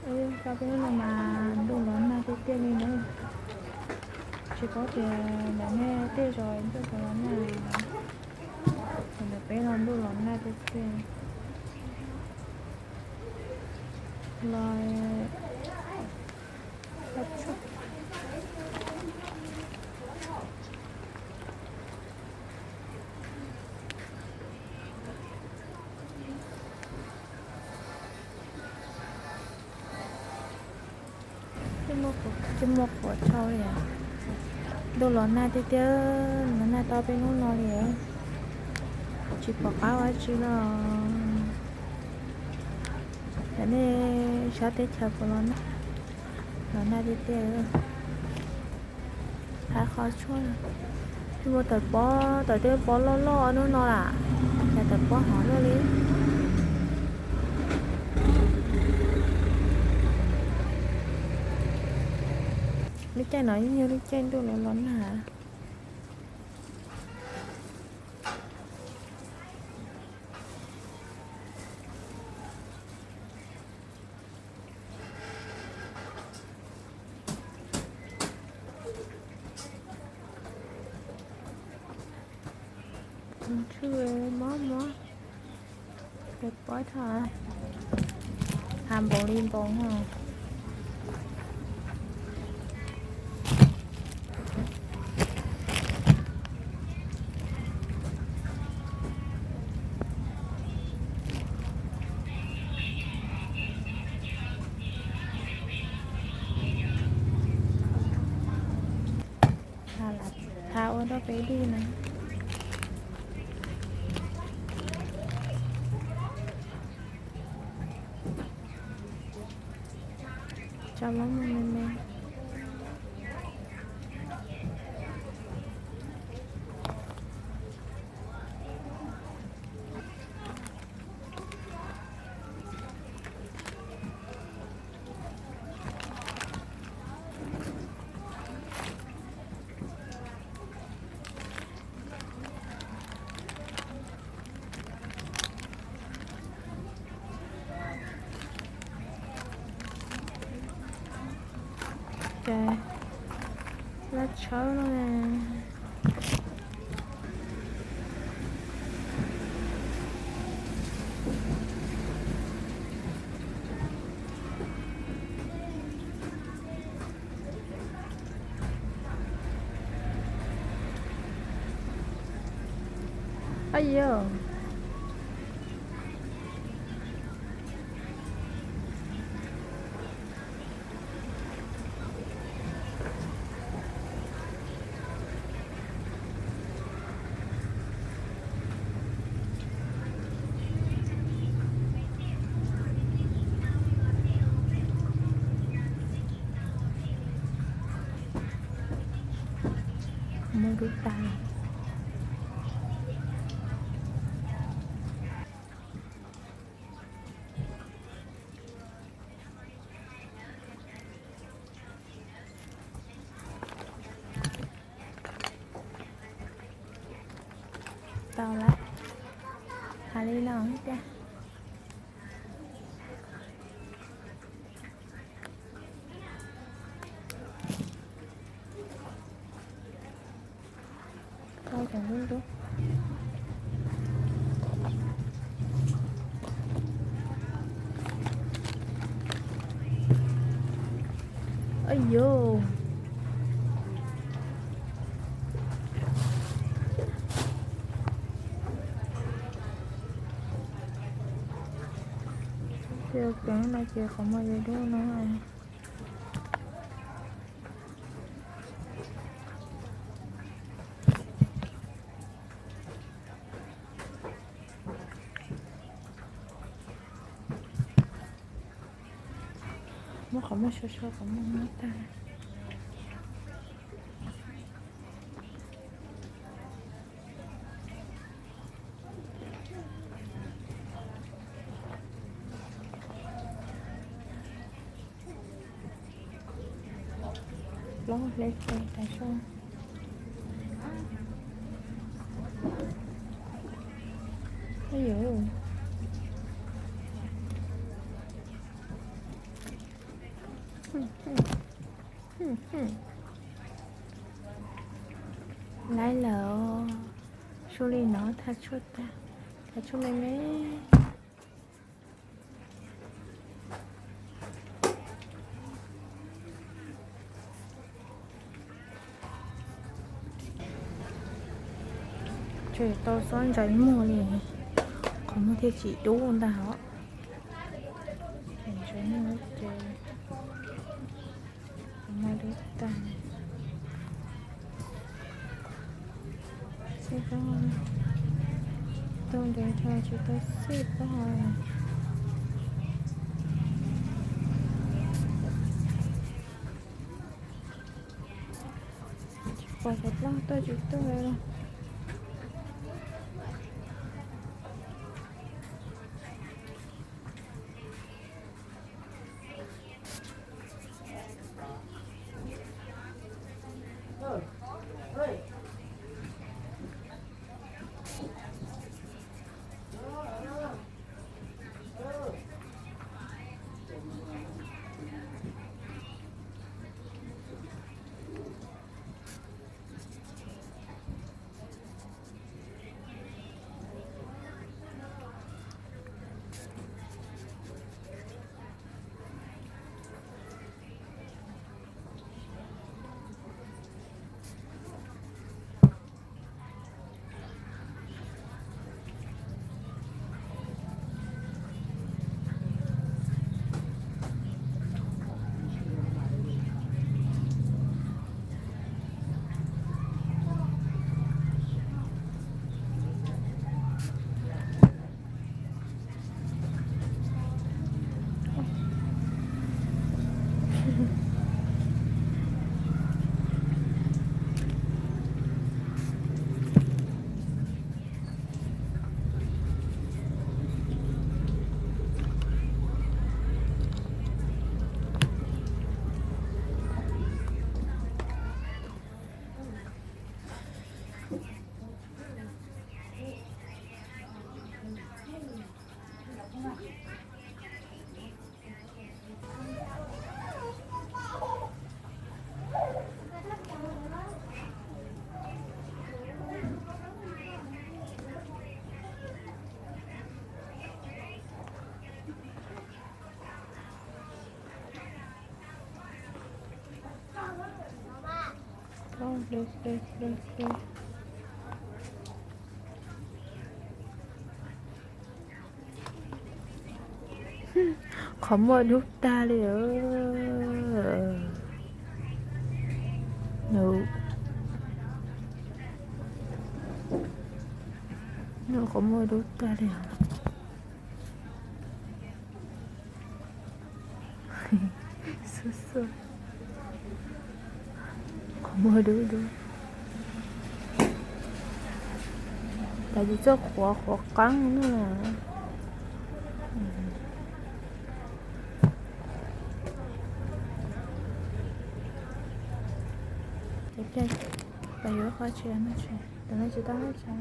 Tau peb hnub no mas ntuj los nag tiag tiag li na. Tsis paub tias ntawm nej tej zaum ntuj puas los nag, ntawm peb los ntuj los nag tiag tiag. Los Tsis muaj qhuav tshau li. Ntuj los nag tiag tiag, los nag tau peb hnub no li. Tsis pom qab ua dab tsi los. Ntawm nej sab teb chaws puas los nag? Los nag tiag tiag. Hav qhov tshuaj, tsis muaj tawm pob, tawm tej pob loj loj hnub no lawm, cas tawm pob hov luaj li. Lub caij no yeej yog lub caij ntuj los los nag. Tus ntsuj mob mob, tawm pob tag, hav npaum li npaum no. Hav ua rau peb dij na. Tso mov mus me me. Ces laj tshawb no. Ayo. Muaj lub tas. Tau lawm. Hais li no tiag. Tau cov ntub ntub. Ayo. Ces keev no ces qhov muag yuav dub no. Muab qhov muag so so qhov muag muab tag. Plaub hle hle tas zog. Ayu. Laib lawm, su li no thaj tshuaj tag, thaj tshuaj me me. Tseem tau xob ntsais muag li, qhov muag thiaj tsis dub ntag os. Ntsais muag ces qhov muag dub tag. Xij pob, tau ntev dhau tsis tau xij pob. Tsis pom xov tooj tuaj tsis tuaj li. Qhov muag dub tag li. Qhov muag dub tag li. Xub xub. Qhov muag dub dub. Cas tsis txawj qhuav, qhuav qeeb na. Ces pliag pais yuav qhov tsev no tsev, tam no tsis tau qhov tsev.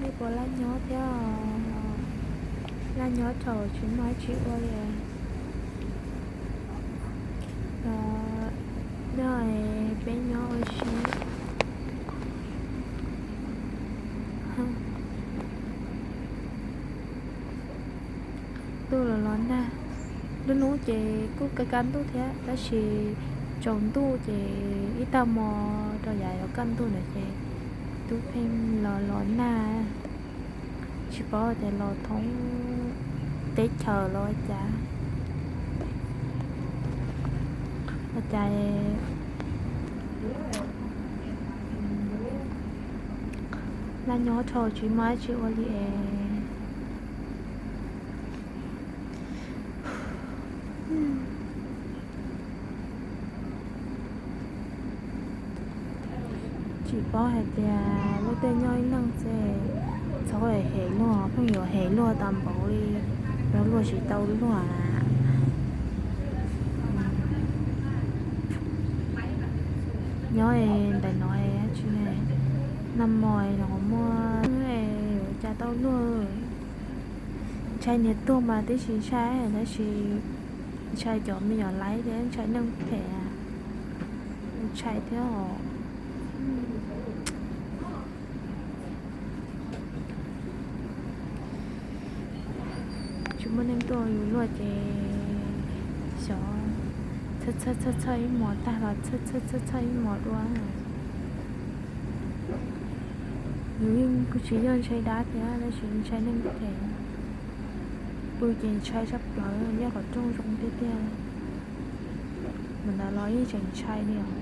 Nej puas laj nyob thiab? Laj nyob thaum tsis muaj dab tsi ua li. Nyob, peb nyob ua si. Ntuj los los nag, lub hnub ces kuj kaj kaj ntuj thiab tab sis tsaus ntuj ces ib tag hmo rau yav yuav kaj ntuj na ces twb pheej los los nag, tsis paub tias los thoob teb chaws los ua cas. Ua cas laj nyob dhau tsis muaj dab tsi ua li es. Tsis paub hais tias luag tej nyob ib leeg xwb, txhob hem luag, pheej yuav hem luag tas npaum li, rau luag tsis tau luag. Nyob ntawm no dab tsi ne, nag hmo no muaj ua cas tau luag ntshai niag tuag mas twb tsis ntshai, tab sis ntshai cov me nyuam laib thiab ntshai neeg phem, ntshai thiab os. Tsis muaj neeg tuaj yus luaj ces xyov txhawj txhawj txhawj ib hmos tag los txhawj txhawj txhawj txhawj ib hmos dua. Yus yeej kuj tsis yog ntshai dab thiab tab sis ntshai neeg phem, pw ces ntshai tshaj plaws nyob qhov rooj zoo tiag tiag. Mus ntawd los yeej tseem ntshai li os.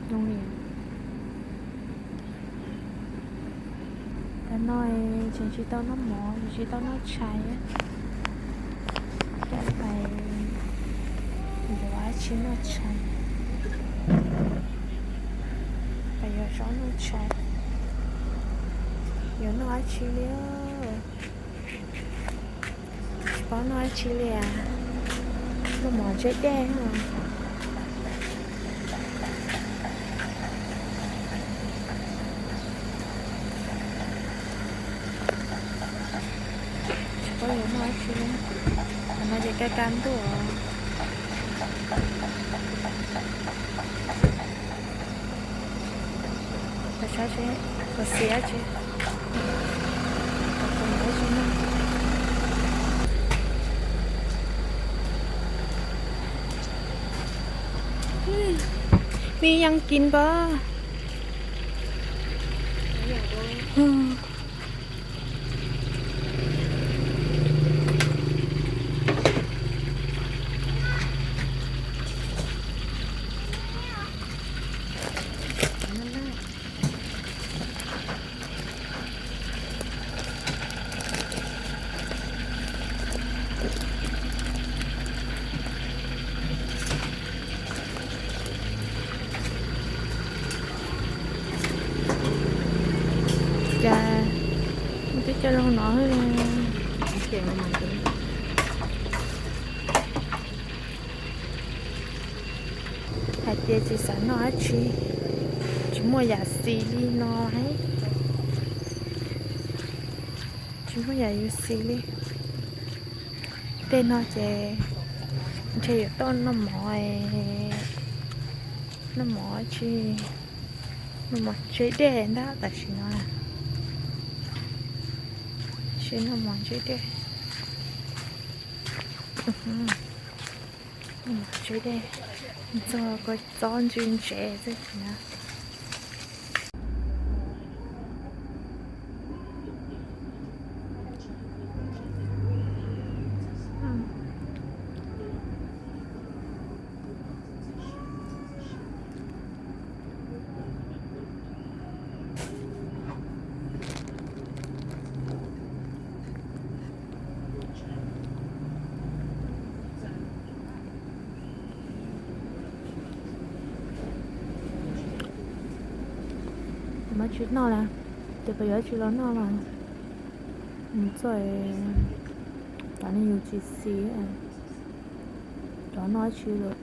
Zoo li Tam no tseem tsis tau noj mov, tseem tsis tau noj tshais. Coj pais yuav dab tsi noj tshais, pais yuav zaub noj tshais. Yuav noj dab tsi li? Tsis paub noj dab tsi li as. Noj mov tseb dej. Tsis paub yuav noj dab tsi li. Qhov no ces kaj kaj ntuj os. Saib seb puas xis dab tsi. Me yang kin npawg. Cas twb coj loo no. Hais tias tsis xav noj dab tsi, tsis muaj yam xis li no. Tsis muaj yam yuav xis li. Tej no ces ntshe yuav tau noj mov, noj mov tsi, noj mov tseb dej ntag tam sim no. Tsis noj mov tseb dej. Noj mov tseb dej, txog kua txob ntse ntse xwb na. Mas tsis noj las, ces peb yuav tsis los noj mas. Nws txawj, cov neeg yus tsis xis, cov noj tsis lawm.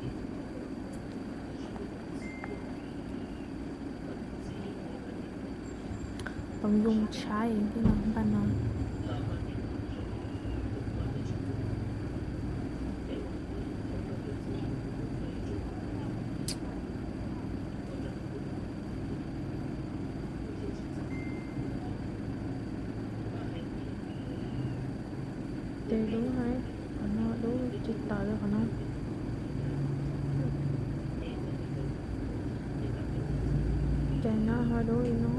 Toom yoo tshaib thiab no npaj no. Ces dub hais, qhov no dub tsis tawm li qhov no. Ces no ho dub li no.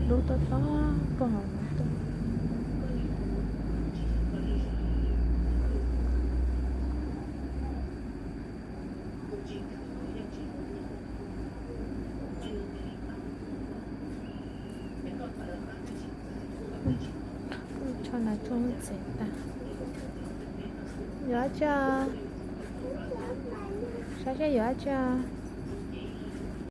Dub tob tob pog hauv no tuaj. Tsho no tsoo txev tas. Yuav dab tsi? Saib seb yuav dab tsi.